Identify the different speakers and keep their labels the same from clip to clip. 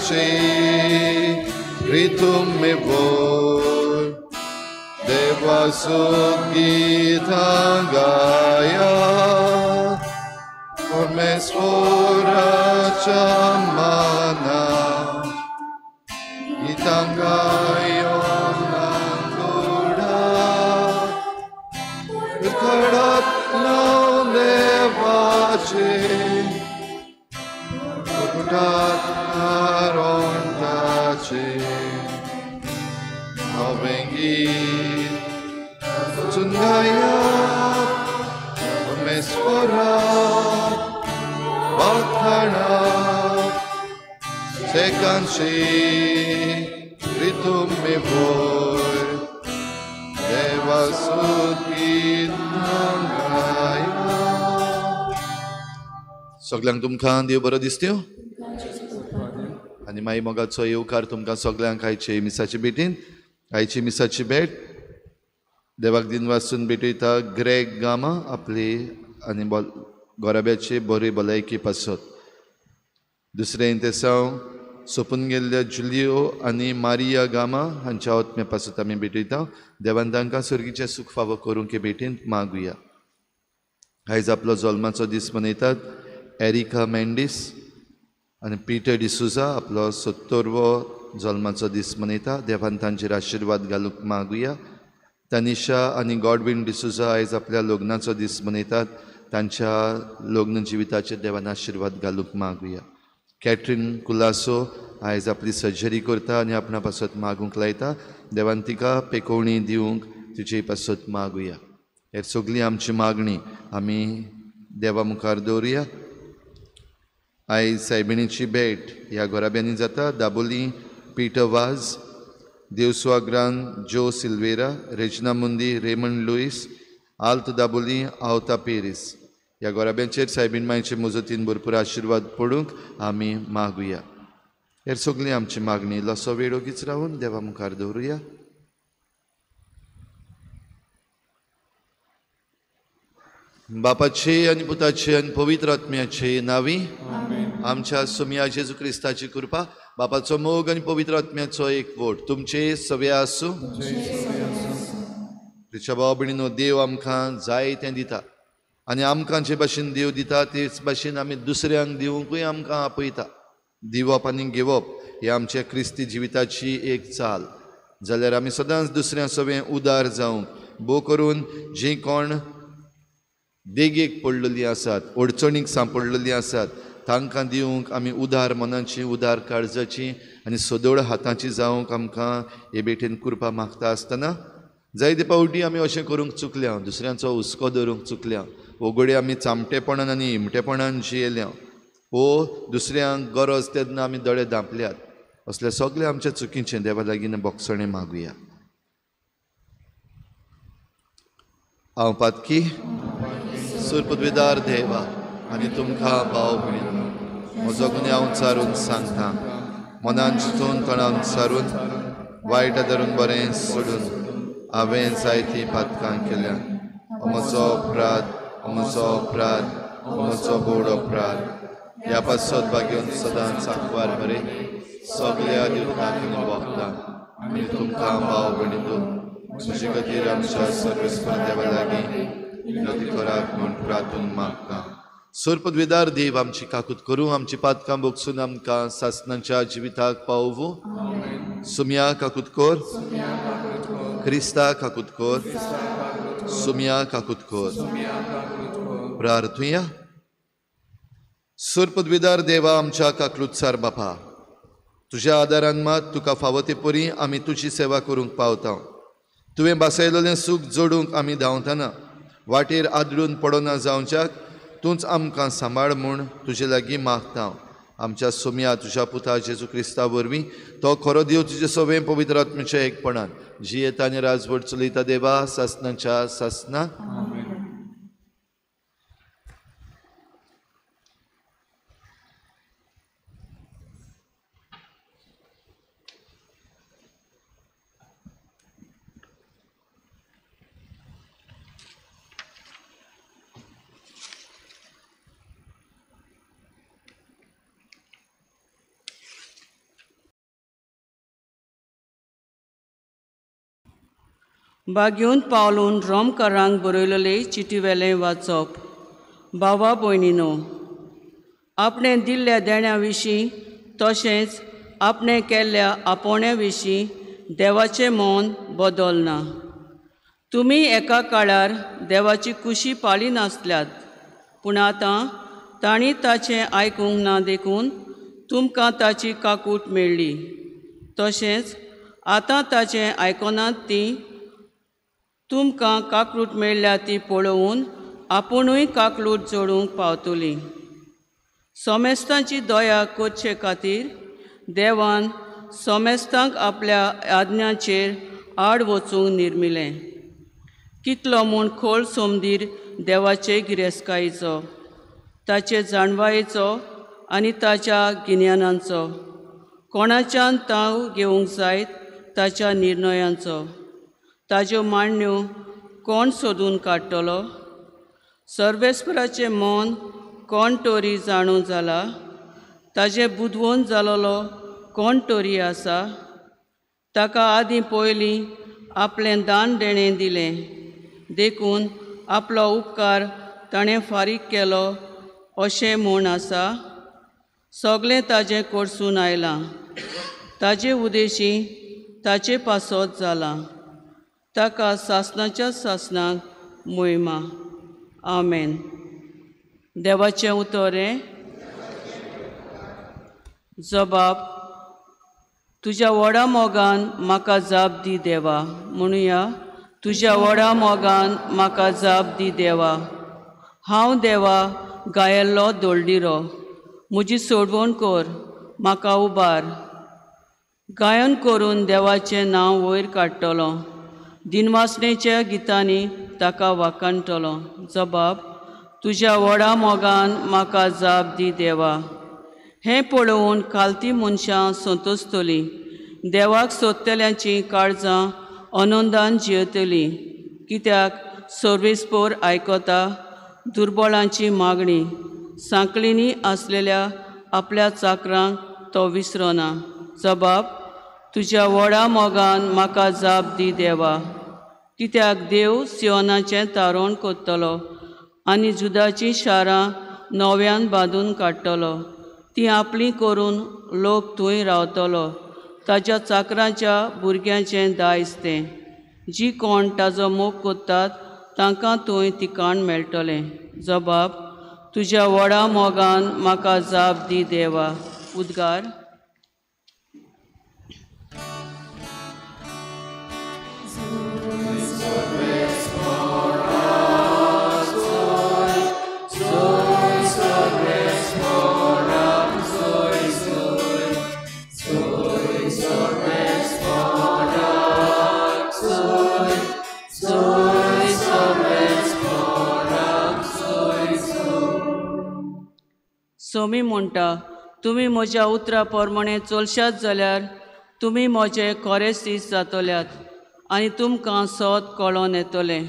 Speaker 1: सेकांशी रितुम में बोल देवासु गीतां गाया परमेश्वराच्या माना गीतां गायो नांगोडा कडत नाव देवाचे कुटात आरोंटाचे नवें गीत वचून गायात परमेश्वराक वाखाणात सेकांशी रितुम में बोल देवासु गीतां गाया. सगल्यांक तुमकां देव बरो दिसत्यो आनी मागीर मोगाचो येवकार तुमकां सगल्यांक आयचे मिसाचे भेटीन. आयची मिसाची भेट देवाक दिन वासून भेटयता ग्रेग गामा आपली आनी गोराब्याची बरी भलायकी पासत. दुसरें इंतेसांव सोंपून गेल्ल्या जुलियो आनी मारिया गामा हांच्या आत्म्या पासत आमी भेटयता. देवान तांकां सर्गीचें सूख फावो करूंक हे भेटींत मागुया. आयज आपलो जल्माचो दीस मनयतात एरिका मेंडीस आनी पीटर डिसुजा आपलो 70वो जल्माचो दीस मनयता. देवान तांचेर आशिर्वाद घालूंक मागुया. तनिशा आनी गॉडविन डिसुजा आयज आपल्या लग्नाचो दीस मनयतात. तांच्या लग्न जिविताचेर देवान आशिर्वाद घालूंक मागुया. कॅटरीन कुलासो आयज आपली सर्जरी करता आनी आपणा पासत मागूंक लायता. देवान तिका पेकोवणी दिवंक तिचे पासत मागुया. हे सगळी आमची मागणी आमी देवा मुखार दवरुया. आयज सायबिणीची भेट ह्या घराब्यांनी जाता. दाबोली पीटर वाज, देवसुआग्रान जो सिल्वेरा, रेजना मुंदी, रेमंड लुईस, आल्त दाबोली, आवता पेरीस ह्या घराब्यांचेर सायबीण मायचे मजतीन भरपूर आशिर्वाद पडूंक आमी मागुया. हेर सगळी आमची मागणी लसो वेळ ओगीच रावून देवा मुखार दवरुया. बापाचे आनी पुताचे आनी पवित्र आत्म्याचे नावी आमच्या सुमया जेजू क्रिस्ताची कृपा, बापाचो मोग आनी पवित्र आत्म्याचो एकवट तुमचे सगळे आसूं. तिच्या भाव भयणीनो, देव आमकां जाय तें दिता आनी आमकां जे भाशेन देव दिता तेच भाशेन आमी दुसऱ्यांक दिवंकूय आमकां आपयता. दिवप आनी घेवप ही आमच्या क्रिस्ती जिविताची एक चाल. जाल्यार आमी सदांच दुसऱ्यां सगळें उदार जावंक, भोव करून जीं कोण देगेक पडलेलीं आसात, अडचणीक सांपडलेलीं आसात, तांकां दिवंक आमी उदार मनाची, उदार काळजाची आनी सदळ हाताची जावंक आमकां हे भेटेन कृपा मागता आसतना जायते फावटी आमी अशें करूंक चुकल्या, दुसऱ्यांचो हुस्को धरूंक चुकल्या, वगडे आमी चामटेपणान आनी हिमटेपणान जियेल्या वो दुसऱ्यांक गरज तेन्ना आमी दोळे धांपल्यात. असले सगळे आमच्या चुकीचें देवा लागीं बोगसणें मागुया. हांव पातकी सुरपदवीदार देवा आनी तुमकां भाव भयणीनो म्हजो गुन्यांव चारून सांगता. मनान चिंतून तणावन सारून वायट धरून बरें सोडून हांवें जायतीं पातकां केल्या. म्हजो अपराध, म्हजो अपराध, म्हजो बोड अपराध. ह्या पासत भाग्योन सदांच आंकवार बरे सगळ्या दिवतांक आनी वखदां आनी तुमकां भाव भयणीनो म्हजे खातीर आमच्या सर्वेस्पर देवा लागीं विनंती करात म्हूण प्रार्थून मागता. सर्पद्वेदार देव आमची काकूत करूं, आमची पातकां भोगसून आमकां सासनाच्या जिविताक पावोवूं. सुमया काकूत कर, क्रिस्ता काकूत कर, सुमया काकूत कर. प्रार्थुया. सर्पद्वेदार देवा आमच्या काकलुतसार बापा, तुज्या आदारान मात तुका फावो ते परी आमी तुजी सेवा करूंक पावता. तुवें भासयलेलें सूख जोडूंक आमी धांवतना वाटेर आदळून पडना जावच्याक तूंच आमकां सांबाळ म्हूण तुजे लागीं मागता. आमच्या सोम्या तुज्या पुता जेजू क्रिस्ता वरवीं तो खरो देव तुजे सगळें पवित्र आत्म्याच्या एकपणान जियेता आनी राजवट चलयता देवा सासनाच्या सासना.
Speaker 2: बागेवन पावलून रोमकारांक बरयलेले चिटीवेलें वाचप. भावा भयणीनो, आपणें दिल्ल्या देण्या विशीं तशेंच आपणें केल्ल्या आपोवण्या विशीं देवाचें मन बदलना. तुमी एका काळार देवाची कुशी पाळी नासल्यात, पूण आतां तांणी ताचें आयकूंक ना देखून तुमकां ताची काकूट मेळ्ळी. तशेंच आतां ताचें आयकनात ती तुमकां काकलूट मेळ्ळ्या ती पळोवन आपुणूय काकलूट जोडूंक पावतली. सोमेस्तांची दया करचे खातीर देवान सोमेस्तांक आपल्या आज्ञाचेर आड वचूंक निर्मिलें. कितलो म्हूण खोल सोमदीर देवाचे गिरेस्तकायेचो, ताचे जाणवायेचो आनी ताच्या गिन्यानाचो, कोणाच्यान ताव घेवंक जायत ताच्या निर्णयांचो, ताज्यो मांडण्यो कोण सोदून काडटलो? सर्वेस्पराचें मन कोण तरी जाणू जाला? ताजें बुदवंत जालोलो कोण तरी आसा? ताका आदीं पयलीं आपलें दान देणें दिलें, देखून आपलो उपकार ताणें फारीक केलो अशें म्हूण आसा. सगळें ताजें कडसून आयलां, ताजे उदेशी ताचे पासत जालां. ताका सासणाच्या सासणाक मोहिमा. आमेन. देवाचें उतर हें. जबाब. तुज्या व्हडा मोगान म्हाका जाप दी देवा. म्हणुया, तुज्या व्हडा मोगान म्हाका जाप दी देवा. हांव देवा गायल्लो दोळडिरो, म्हजी सोडवण कर, म्हाका उबार. गायन करून देवाचें नांव वयर काडटलो, दिनवासणेच्या गितांनी ताका वाखाणटलो. जबाब. तुज्या व्हडा मोगान म्हाका जाप दी देवा. हें पळोवन खालती मनशां संतोसतलीं, देवाक सोदतल्यांचीं काळजां आनंदान जियेतलीं. कित्याक सर्वेस्पोर आयकता दुर्बळांची मागणी, सांकळींनी आसलेल्या आपल्या चाकरांक तो विसरना. जबाब. तुज्या व्हडा मोगान म्हाका जाप दी देवा. कित्याक देव सियोनाचें तारण करतलो आनी जुदाचीं शारां नव्यान बांदून काडटलो. तीं आपलीं करून लोक थंय रावतलो. ताज्या चाकरांच्या भुरग्यांचें दायज तें, जी कोण ताजो मोग करतात तांकां थंय ठिकाण मेळटलें. जबाब. तुज्या व्हडा मोगान म्हाका जाप दी देवा. उद्गार. सोमी म्हणटा, तुमी म्हज्या उतरा प्रमाणे चलशात जाल्यार तुमी म्हजे खरे शीस जातल्यात आनी तुमकां सत कळोन येतलें.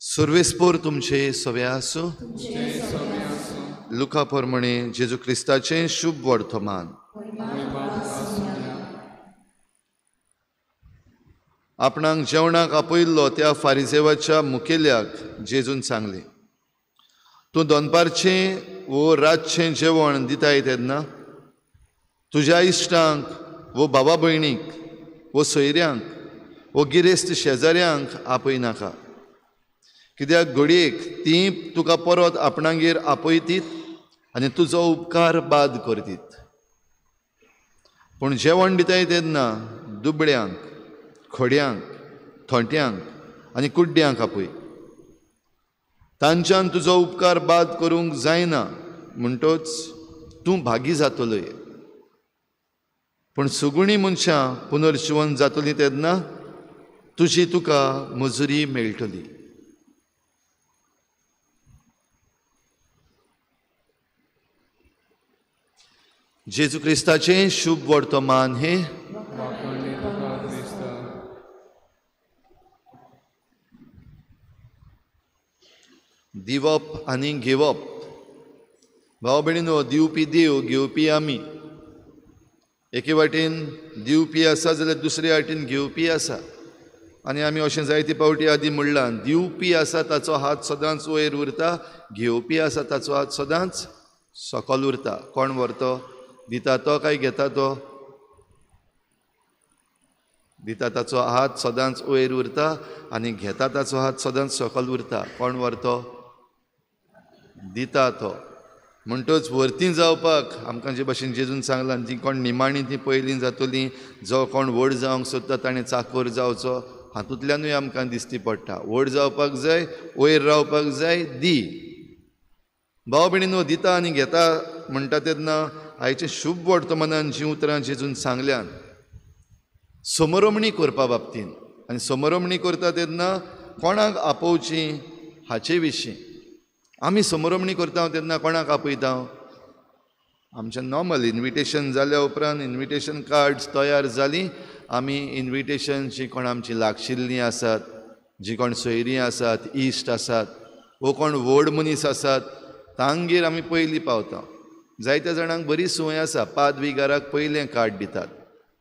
Speaker 1: सर्वेस्पोर तुमचे सवे आसूं. लुका प्रमाणे जेजू क्रिस्ताचें शुभ वर्तमान. आपणाक जेवणाक आपयल्लो त्या फारिजेवाच्या मुखेल्याक जेजून सांगलें, तूं दनपारचें वो रातचें जेवण दिताय तेन्ना तुज्या इश्टांक वो बाबा भयणीक वो सोयऱ्यांक वो गिरेस्त शेजाऱ्यांक आपयनाका. कित्याक घडयेक ती तुका परत आपणागेर आपयतीत आनी तुजो उपकार बाद करतीत. पूण जेवण दिताय तेन्ना दुबळ्यांक, खोड्यांक, थोंट्यांक आनी कुड्ड्यांक आपय. तांच्यान तुजो उपकार बाद करूंक जायना, म्हणटच तूं भागी जातलोय. पूण सुगुणी मनशां पुनर्जिवन जातलीं तेन्ना तुजी तुका मजुरी मेळटली. जेजू क्रिस्ताचें शुभ वर्तमान हें। दिवप आनी घेवप। भाव भयणीनो, दिवपी देव, घेवपी आमी। एके वाटेन दिवपी आसा जाल्यार दुसरे वाटेन घेवपी आसा। आनी आमी अशें जायते पावटी आदी म्हणलां, दिवपी आसा ताचो हात सदांच वयर उरता, घेवपी आसा ताचो हात सदांच सकल उरता। कोण व्हरतो? दिता तो काय घेता तो? दिता ताचो हात सदांच वयर उरता आनी घेता ताचो हात सदांच सकल उरता। कोण व्हरतो? दिता तो। म्हणटच व्हरती जावपाक आमकां जे भाशेन जेजून सांगलां, जी कोण निमाणी ती पयलीं जातली, जो कोण व्हड जावंक सोदता ताणें चाकोर जावचो। हातूंतल्यानूय आमकां दिसती पडटा, व्हड जावपाक जाय, वयर रावपाक जाय, दी। भाव भयणीनो, दिता आनी घेता म्हणटा तेन्ना आयचें शुभ वर्तमानान जीं उतरां जेजून सांगल्यान समरमणी करपा बाबतीन, आनी समरमणी करता तेन्ना कोणाक आपोवची हाचे विशीं। आमी समरमणी करता तेन्ना कोणाक आपयता? आमचें नॉर्मल इन्विटेशन जाल्या उपरांत इन्विटेशन कार्ड्स तयार जालीं, आमी इन्विटेशन जी कोण आमची लागशिल्लीं आसात, जी कोण सोयरीं आसात, इश्ट आसात वो कोण व्हड मनीस आसात तांगेर आमी पयलीं पावता। जायत्या जाणांक बरी संवय आसा, पादविगाराक पयलें कार्ड दितात।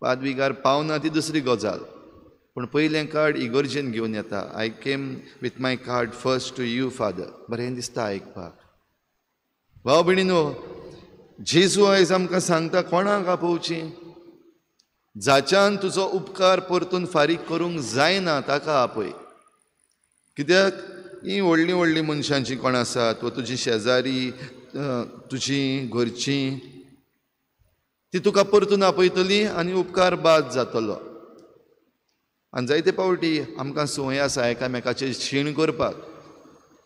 Speaker 1: पादविगार पावना ती दुसरी गजाल, पूण पयलें कार्ड इगर्जेन घेवन येता। I came with my card first to you father. बरें दिसता आयकपाक। भाव भयणीनो, जेजू आयज आमकां सांगता कोणाक आपोवची? जाच्यान तुजो उपकार परतून फारीक करूंक जायना ताका आपय। कित्याक? हीं व्हडलीं व्हडलीं मनशां जीं कोण आसात वो तुजी शेजारी, तुजी घरचीं, ती तुका परतून आपयतली आनी उपकार बाद जातलो। आनी जायते पावटी आमकां संवय आसा एकामेकाचेर शीण करपाक।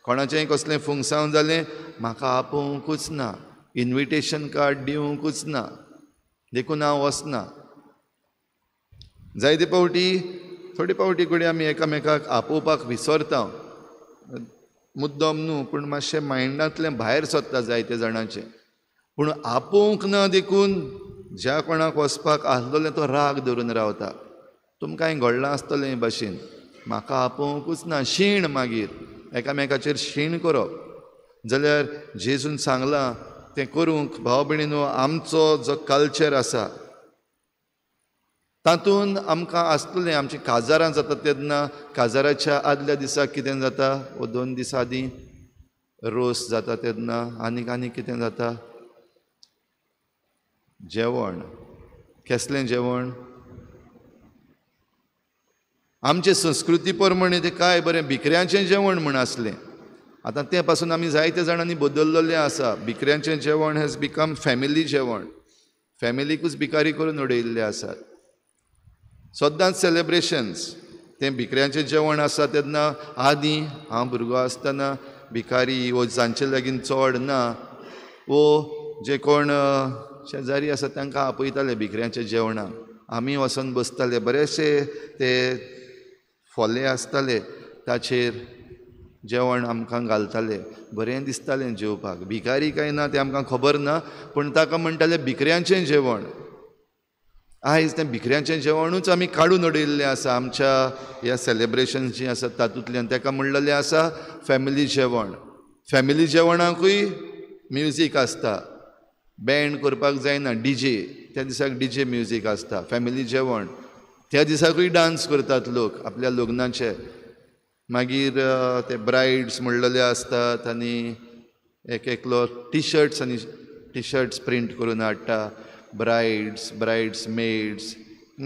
Speaker 1: कोणाचेंय कसलें फुंगसांव जालें, म्हाका आपोवंकूच ना, इन्विटेशन कार्ड दिवंकूच ना, देखून हांव वचना। जायते पावटी, थोडे पावटी कडेन आमी एकामेकाक आपोवपाक विसरता, मुद्दम न्हू पूण मातशें मायंडांतलें भायर सरता जायते जाणांचें। पूण आपोवंक ना देखून ज्या कोणाक वचपाक आसलें तो राग धरून रावता। तुमकांय घडलां आसतलें हे भाशेन, म्हाका आपोवंकूच ना, शीण, मागीर एकामेकाचेर शीण करप। जाल्यार जेजून सांगलां तें करूंक भाव भयणीनो, आमचो जो कल्चर आसा तातूंत आमकां आसतलें। आमचीं काजारां जाता तेन्ना काजाराच्या आदल्या दिसा कितें जाता, वो 2 दीस आदीं रोस जाता तेन्ना आनीक आनीक कितें जाता, जेवण। केसलें जेवण? आमचे संस्कृती प्रमाणे तें काय बरें भिकऱ्यांचें जेवण म्हूण आसलें। आतां तें पासून आमी जायते जाणांनी बदल्लेलें आसा। भिकऱ्यांचें जेवण हॅज बिकम फॅमिली जेवण, फॅमिलीकूच भिकारी करून उडयल्ले आसात। सद्दांच सेलेब्रेशन्स, तें भिकऱ्यांचें जेवण आसा तेन्ना आदीं हांव भुरगो आसतना भिकारी वो जांचे लागीं चड ना वो जे कोण शेजारी आसा तांकां आपयताले भिकऱ्यांच्या जेवणाक। आमी वचोन बसताले, बरेचशे ते फोले आसताले ताचेर जेवण आमकां घालताले, बरें दिसतालें जेवपाक। भिकारी काय ना तें आमकां खबर ना, पूण ताका म्हणटाले भिकऱ्यांचें जेवण। आयज तें भिकऱ्यांचें जेवणूच आमी काडून उडयल्लें आसा आमच्या ह्या सेलेब्रेशन जीं आसा तातूंतल्यान। ताका म्हणलेलें आसा फॅमिली जेवण। फॅमिली जेवणाकूय म्युजीक आसता, बँड करपाक जायना, डीजे, त्या दिसाक डीजे म्युजीक आसता। फॅमिली जेवण त्या दिसाकूय डांस करतात लोक आपल्या लग्नाचे। मागीर ते ब्रायड्स म्हणलेले आसतात आनी एक एकलो टिशर्ट्स आनी टिशर्ट्स प्रिंट करून हाडटा, ब्रायड्स, ब्रायड्स मेड्स,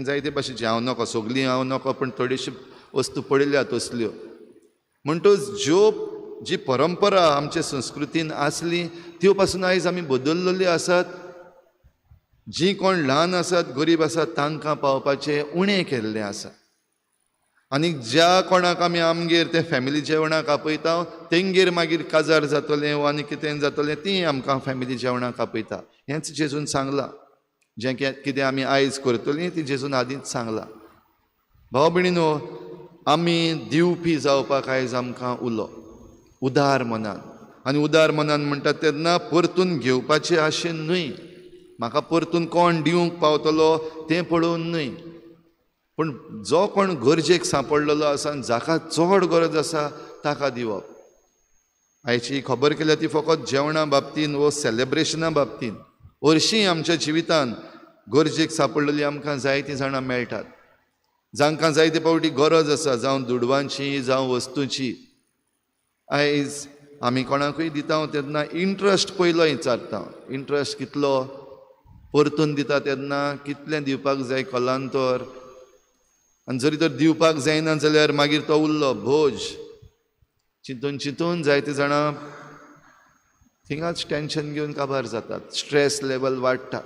Speaker 1: जायते भाशेचे। हांव नको सगळीं हांव नको, पूण थोड्योश्यो वस्तू पडिल्ल्या तसल्यो। म्हणटच ज्यो जी परंपरा आमचे संस्कृतीन आसली त्यो पासून आयज आमी बदल्लेल्यो आसात। जीं कोण ल्हान आसात, गरीब आसात तांकां पावपाचें उणें केल्लें आसा। आनी ज्या कोणाक आमी आमगेर ते फॅमिली जेवणाक आपयता तेंगेर मागीर काजार जातलें वा आनी कितें जातलें तीं आमकां फॅमिली जेवणाक आपयता। हेंच जेजून सांगलां, जें कितें आमी आयज करतलीं ती जेजून आदींच सांगलां। भाव भयणीनो, आमी दिवपी जावपाक आयज आमकां उलो उदार मनान। आनी उदार मनान म्हणटात तेन्ना परतून घेवपाचे आशेन न्हय, म्हाका परतून कोण दिवंक पावतलो तें पळोवन न्हय, पूण जो कोण गरजेक सांपडलेलो आसा आनी जाका चड गरज आसा ताका दिवप. आयची खबर केल्या ती फकत जेवणा बाबतीन वो सेलेब्रेशना बाबतीन. हरशीं आमच्या जिवितान गरजेक सांपडलेली आमकां जायतीं जाणां मेळटात, जांकां जायते फावटी गरज आसा, जावं दुडवांची जावं वस्तूची. आयज आमी कोणाकूय दिता तेन्ना इंट्रस्ट पयलो विचारता, इंट्रस्ट कितलो, परतून दिता तेन्ना कितलें दिवपाक जाय कलांतर, आनी जरी तर दिवपाक जायना जाल्यार मागीर तो उरलो भोज. चिंतून चिंतून जायते जाणां थिंगाच टेंशन घेवन काबार जातात, स्ट्रेस लेवल वाडटा.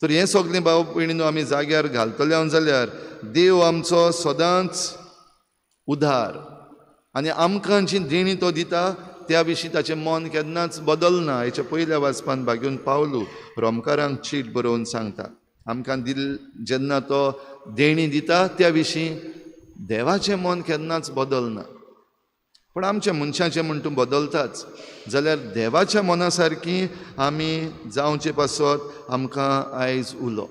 Speaker 1: तर हें सगळें भाव भयणीनो आमी जाग्यार घालतले जाल्यार देव आमचो सदांच उदार आनी आमकां जी देणी तो दिता त्या विशीं ताचें मन केन्नाच बदलना. हेच्या पयल्या वाचपान भागून पावलू रोमकारांक चीट बरोवन सांगता, आमकां दिल जेन्ना तो देणी दिता त्या विशीं देवाचें मन केन्नाच बदलना. पूण आमच्या मनशाचें म्हण तूं बदलताच जाल्यार देवाच्या मना सारकी आमी जावचे पासत आमकां आयज उलो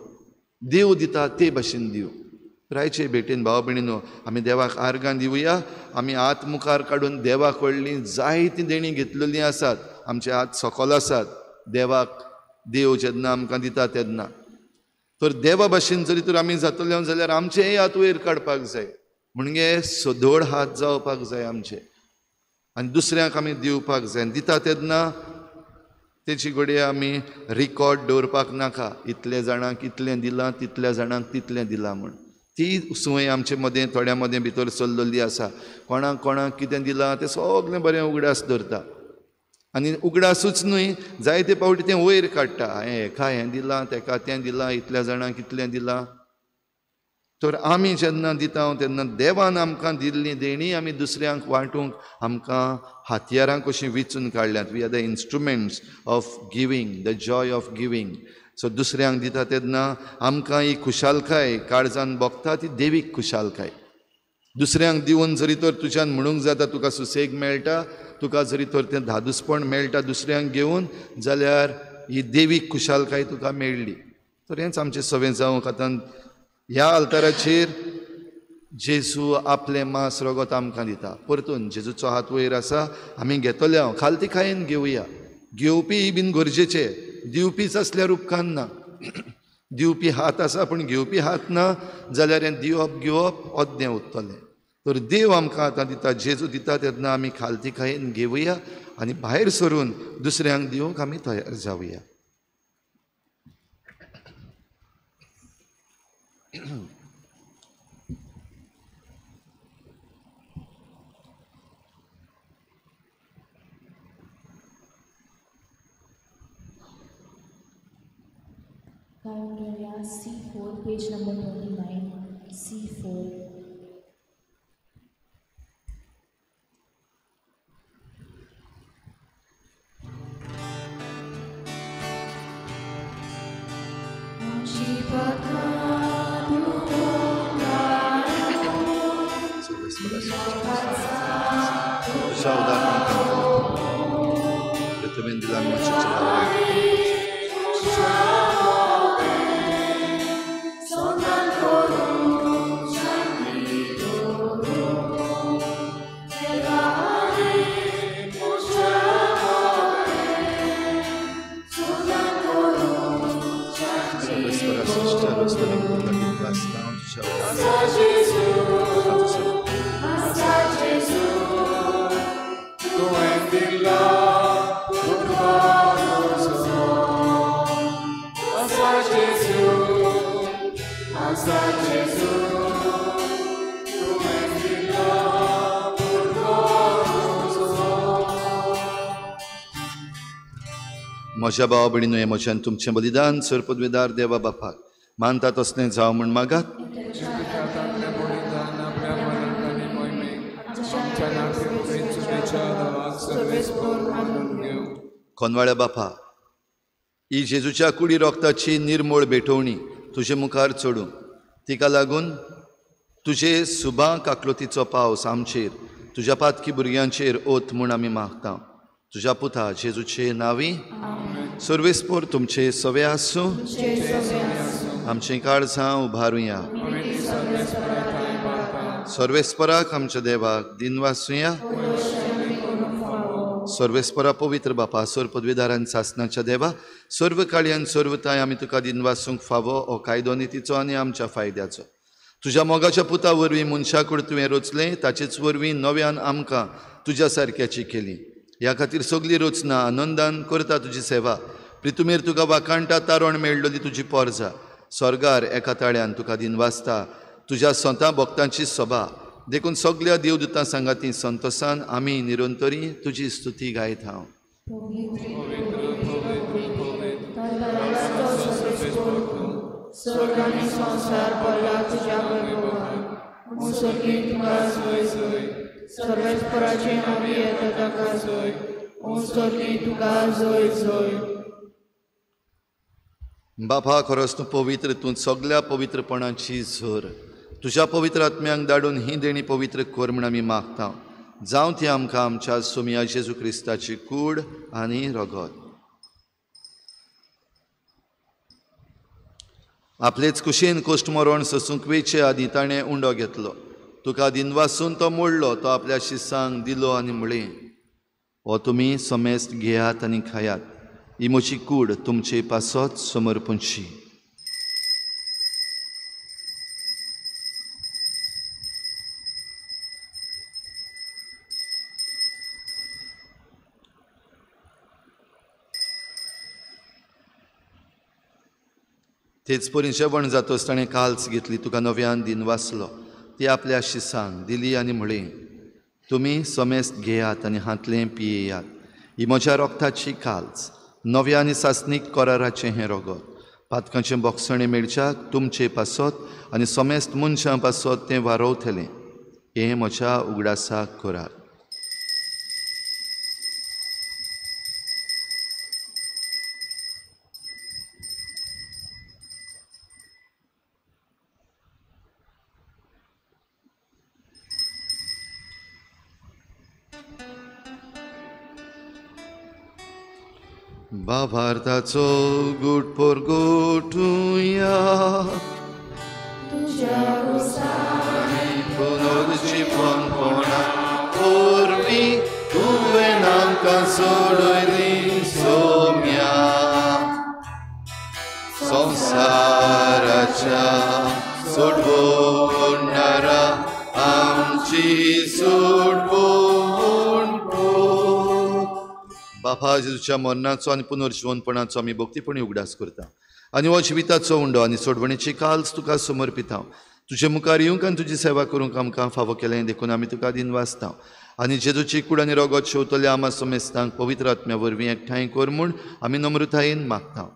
Speaker 1: देव दिता ते भाशेन दिव. रायचे भेटेन भाव भयणीनो आमी देवाक आर्गां दिवया. आमी हात मुखार काडून देवा कडली जायतीं देणीं घेतलेलीं आसात, आमचे हात सकल आसात देवाक. देव जेन्ना आमकां दिता तेन्ना तर देवा भाशेन जरी तर आमी जातले जाल्यार आमचेय हात वयर काडपाक जाय, म्हणजे सदोळ हात जावपाक जाय आमचे आनी दुसऱ्यांक आमी दिवपाक जाय. दिता तेन्ना तेची घडये आमी रिकॉर्ड दवरपाक नाका, इतले जाणांक इतलें दिलां तितल्या जाणांक तितलें दिलां म्हूण. ती संवय आमचे मदें थोड्या मदें भितर चल्लेली आसा. कोणाक कोणाक कितें दिलां तें सगळें बरें उगडास दवरता आनी उगडासूच न्हय जायते फावटी तें वयर काडटा, हांवें हेका हें दिलां तेका तें दिलां इतल्या जाणांक इतलें दिलां. तर आमी जेन्ना दिता तेन्ना देवान आमकां दिल्ली देणी आमी दुसऱ्यांक वांटूंक आमकां हातयारां कशीं विचून काडल्यात. We are the instruments of giving, the joy of giving. So दुसऱ्यांक दिता तेन्ना आमकां ही खुशालकाय काळजान भोगता ती देवीक खुशालकाय. दुसऱ्यांक दिवन जरी तर तुज्यान म्हणूंक जाता तुका सुसेग मेळटा, तुका जरी तर तें धादोसपण मेळटा दुसऱ्यांक घेवन जाल्यार ही देवीक खुशालकाय तुका मेळ्ळी. तर हेंच आमचें सवें जावंक. आतां ह्या आल्ताराचेर जेजू आपलें मांस रगत आमकां दिता. परतून जेजूचो हात वयर आसा, आमी घेतले हांव खालती खायन घेवया. घेवपी बीन गरजेचे, दिवपीच आसल्यार उपकारना. दिवपी हात आसा पूण घेवपी हात ना जाल्यार हें दिवप घेवप अज्ञ उरतलें. तर देव आमकां आतां दिता, जेजू दिता तेन्ना आमी खालती खायन घेवया आनी भायर सरून दुसऱ्यांक दिवंक आमी तयार जावया.
Speaker 3: Karangelia C4, page number 29, C4.
Speaker 1: म्हज्या भावा भयणीनो, हें म्हज्यान तुमचें बलिदान सरपदवेदार देवा बापाक मानता तसलें जावं म्हूण मागात. कोनवाळ्या बापा, ही जेजूच्या कुडी रोगताची निर्मोळ भेटवणी तुजे मुखार चडूं, तिका लागून तुजे सुबा काकलोतीचो पावस आमचेर तुज्या पातकी भुरग्यांचेर ओत म्हूण आमी मागता. तुज्या पुता जेजूचे नांवी. सर्वेस्पोर तुमचे सवे आसूं. आमचीं काळजां उबारुया. सर्वेस्पराक आमच्या देवाक दिनवासुया. सर्वेस्परा पवित्र बापा, सर्व पदवीदारान सासनाच्या देवा, सर्व काळयान सर्वताय आमी तुका दिनवासूंक फावो हो कायदो नितीचो आनी आमच्या फायद्याचो. तुज्या मोगाच्या पुता वरवीं मनशाकूड तुवें रचलें, ताचेच वरवीं नव्यान आमकां तुज्या सारक्याची केली. ह्या खातीर सगली रचना आनंदान करता तुजी सेवा. प्रितुमेर तुका वाखाणटा, तारण मेळ्ळली तुजी पोरजा. स्वर्गार एका ताळ्यान तुका दिनवासता तुज्या संता भक्तांची सभा. देखून सगल्या देवदूतां सांगाती संतोसान आमी निरंतरी तुजी स्तुती गायत हांव. बापा, खरोच तूं पवित्र, तूं सगल्या पवित्रपणाची झर. तुज्या पवित्र आत्म्यांक धाडून ही देणी पवित्र कर म्हूण आमी मागता. जावं ती आमकां आमच्या सोमया जेजू क्रिस्ताची कूड आनी रगत. आपलेच कुशीन कोश्ट मरण सोसूंक वेचे आदीं ताणें उंडो घेतलो. तुका दिनवासून तो मोडलो, तो आपल्या शिसांक दिलो आनी म्हळें, हो तुमी समेस्त घेयात आनी खायात, ही म्हजी कूड तुमचे पासत समर्पणची. तेच परी जेवण जातच ताणें काल्स घेतली, तुका नव्यान दिनवासलो, ती आपल्या शिसांक दिली आनी म्हळें, तुमी समेस्त घेयात आनी हांतलें पियेयात, ही म्हज्या रोगताची काल्स, नव्या आनी सासणीक कराराचें हें रगत. पातकांचें बोगसणें मेळच्याक तुमचे पासत आनी समेस्त मनशां पासत तें वारोवतलें. हें म्हज्या उगडासाक करात. भावार्थाचो गुट परगटुया, पुनर्जीवनपणा वरवीं तुवें आमकां सोडयली सोम्या. संवसाराच्या सोडवणारा आमची सोडवण. बापा, जेजूच्या मरणाचो आनी पुनर्जीवनपणाचो आमी भक्तीपणी उगडास करता आनी हो जिविताचो उंडो आनी सोडवणेची काल्स तुका समर्पिता. तुजे मुखार येवंक आनी तुजी सेवा करूंक आमकां फावो केलें, देखून आमी तुका दिनवासता. आनी जेजूची कूड आनी रगत शेवतल्या आमा समेस्तांक पवित्र आत्म्या वरवीं एकठांय कर म्हूण आमी नम्रतायेन मागता.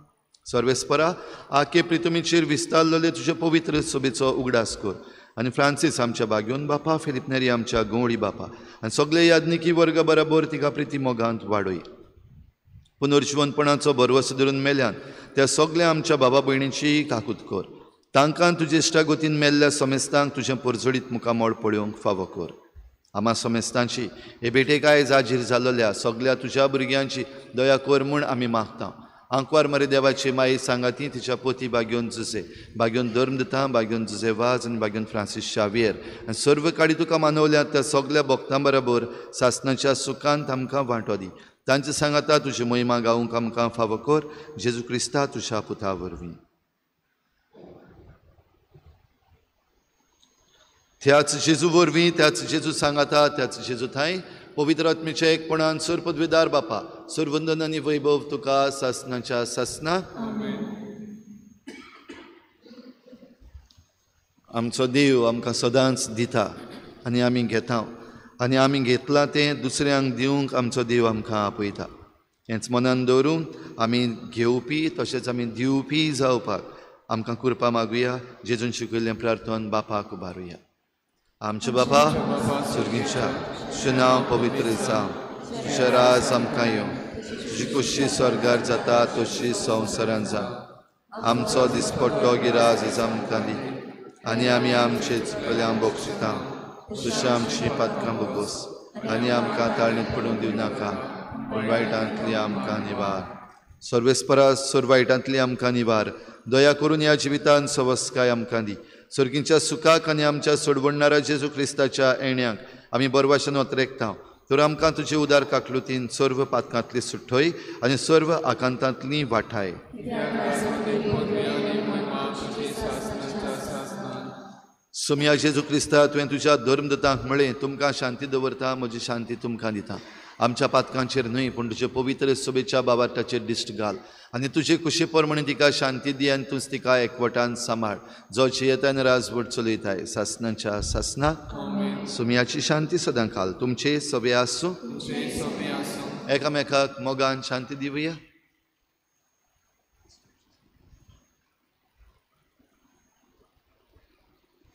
Speaker 1: सर्वेस्परा, आके प्रितुमीचेर विस्तारलेले तुजे पवित्र सभेचो उगडास कर आनी फ्रांसीस आमच्या बाग्योन बापा, फिलिप नेरी आमच्या गंवळी बापा आनी सगळे याज्ञिकी वर्गा बराबर तिका प्रिती मोगांत वाडय. पुनर्जीवनपणाचो भरवसो धरून मेल्यान त्या सगळ्या आमच्या बाबा भयणींची काकूत कर. तांकां तुजे इश्टागतीन मेल्ल्या समेस्तांक तुजें परजळीत मुखामळ पळोवंक फावो कर. आमा समेस्तांची हे भेटेक आयज हाजीर जाल्ल्या सगळ्या तुज्या भुरग्यांची दया कर म्हूण आमी मागता. आंकवार मरे देवाची माई सांगाती तिच्या पोती बाग्योन जुजे, बाग्योन धर्म दिता, बाग्योन जुजे वाज आनी बाग्योन फ्रांसीस शावियर आनी सर्व काडी तुका मानवल्या त्या सगळ्या भक्तां बराबर सासनाच्या सुखांत आमकां वांटो दी. तांचे सांगाता तुजी महिमा गावंक आमकां फावो कर, जेजू क्रिस्ता तुज्या पुता वरवीं. त्याच जेजू वरवीं, त्याच जेजू सांगाता, त्याच जेजू थांय पवित्र आत्म्याच्या एकपणान सर्व पदवीदार बापा, सर्वंदन आनी वैभव तुका सासनाच्या सासना. आमचो देव आमकां सदांच दिता आनी आमी घेता आनी आमी घेतलां तें दुसऱ्यांक दिवंक आमचो देव आमकां आपयता. हेंच मनान दवरून आमी घेवपी तशेंच आमी दिवपी जावपाक आमकां कृपा मागुया. जेजून शिकयल्लें प्रार्थन बापाक उबारुया. आमचे बापा स्वर्गीच्या, तुजें नांव पवित्र जावं, तुजें राज आमकां येवं, तुजी खोशी स्वर्गार जाता तशी संवसारांत जावं. आमचो दिसपट्टो गिराज आमकां दी आनी आमी आमचे चुकल्यांक बक्षिता, तशें आमची पातकां भोगोस आनी आमकां ताळणींत पडूंक दिवं नाका, पूण वायटांतली आमकां निवार. सर्वेस्परा सर्व वायटांतली आमकां निवार. दया करून ह्या जिवितान सवस्काय आमकां दी. सर्गींच्या सुखाक आनी आमच्या सोडवणणारा जेजू क्रिस्ताच्या येण्याक आमी बरवाशन ओतरेकता. तर आमकां तुजे उदार काकलुतीन सर्व पातकांतली सुठय आनी सर्व आकांतांतली वाठाय. सोमया जेजू क्रिस्ता, तुवें तुज्या धर्मदूतांक म्हळें, तुमकां शांती दवरता, म्हजी शांती तुमकां दिता. आमच्या पातकांचेर न्हय पूण तुजे पवित्र सभेच्या बाबाटाचेर दिश्ट घाल आनी तुजे कुशे प्रमाणे तिका शांती दी आनी तूंच तिका एकवटान सांबाळ, जो जियेता आनी राजवट चलयताय सासनाच्या सासनाक. सुमयाची शांती सदां काल तुमचे सभे आसूं. एकामेकाक मोगान शांती दिवया.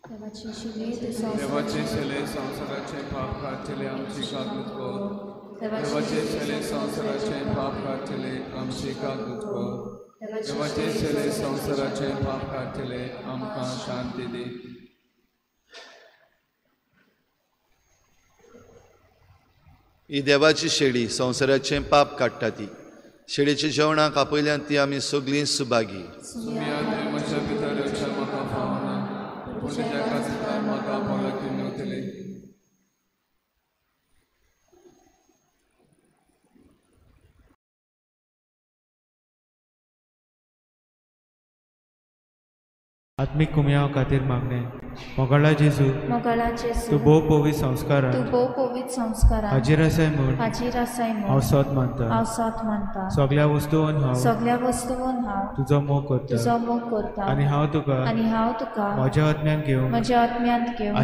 Speaker 4: देवाचे शेले संवसाराचे पाप काडटले आमची काकूत कर. देवाचे शेले संवसाराचे पाप काडटले आमची काकूत कर. देवाचे शेले संवसाराचे पाप काडटले आमकां शांती दी.
Speaker 1: ही देवाची शेळी संवसाराचें पाप काडटा ती. शेळीच्या जेवणाक आपयल्यान ती आमी सगळीं सुभागी.
Speaker 4: म्हज्या भितर येवचें म्हाका फावना, पूण तुज्या काजितार म्हाका भलायकी मेवतली.
Speaker 5: आत्मीक कुमयाव खातीर मागणें. मोगाळा जेजू, तूं भोव पवित्र संस्कारान हाजीर आसाय म्हूण हांव सोद मानता. सगळ्या वस्तून हांव तुजो मोग करता आनी हांव तुका म्हज्या आत्म्यान घेवन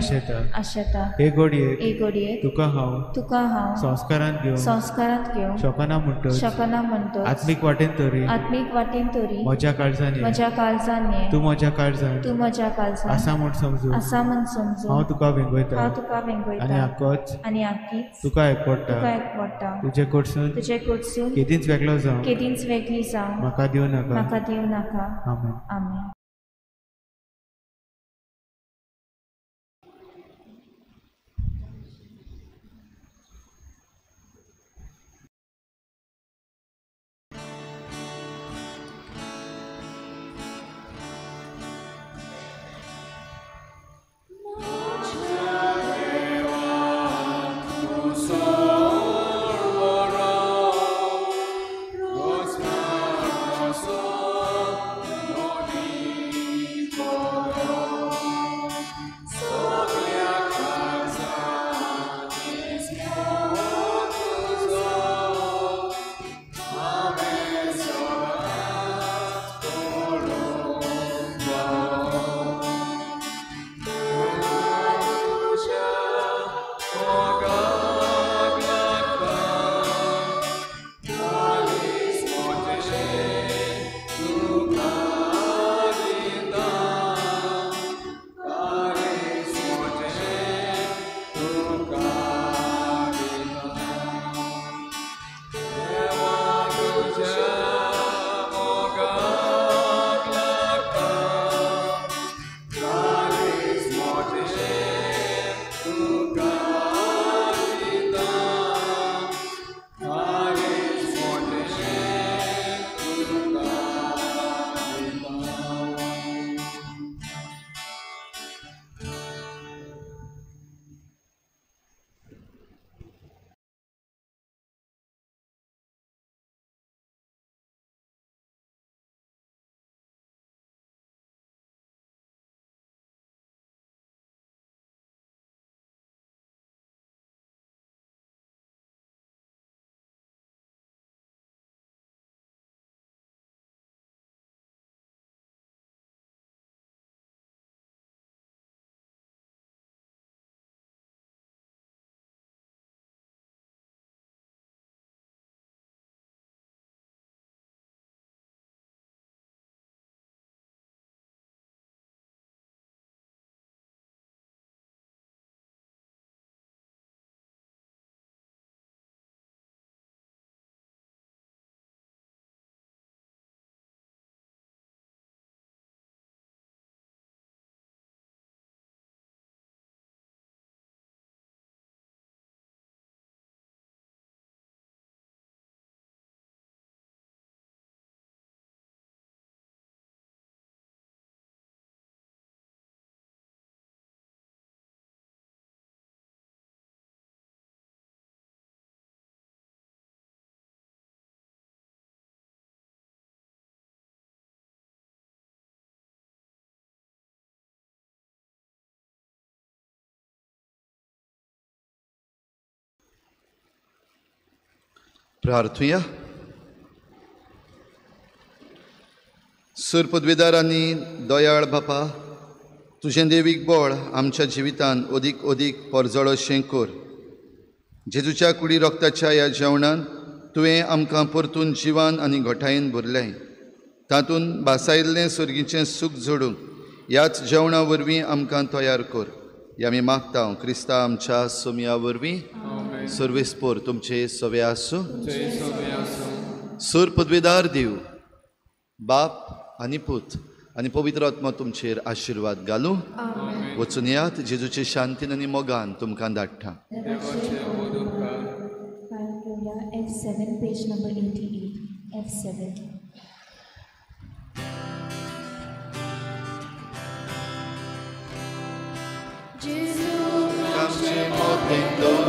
Speaker 5: आशेता. हे घडयेक तुका हांव संस्कारांत घेवन शकना म्हणटच आत्मीक वाटेन तरी म्हज्या काळजान ये, तूं म्हज्या काळजान आसा म्हूण समजून हांव तुका वेंगयता आनी आकीच तुका एकवटा. तुजे कडसून केदींच वेगळो जावं म्हाका दिवं नाका. आमेन.
Speaker 3: आमेन.
Speaker 4: Lord,
Speaker 1: प्रार्थुया. सूर पदवेदार आनी दयाळ बापा, तुजें देवीक बळ आमच्या जिवितान अदीक अदीक परजळोशें कर. जेजूच्या कुडी रक्ताच्या ह्या जेवणान तुवें आमकां परतून जिवान आनी घटायेन भरलें. तातूंत भासायिल्लें सर्गीचें सूख जोडूंक ह्याच जेवणा वरवीं आमकां तयार कर. ह्या आमी मागता क्रिस्ता आमच्या सोमया वरवीं. सर्वेस्पोर तुमचे सवे आसूं. सूर पदवेदार देव बाप आनी पूत आनी पवित्र आत्मा तुमचेर आशिर्वाद घालूं. वचून यात जेजूचे शांतीन आनी मोगान तुमकां धाडटा.
Speaker 3: F7, page number 88, F7.
Speaker 1: आमचे मोदें दवर.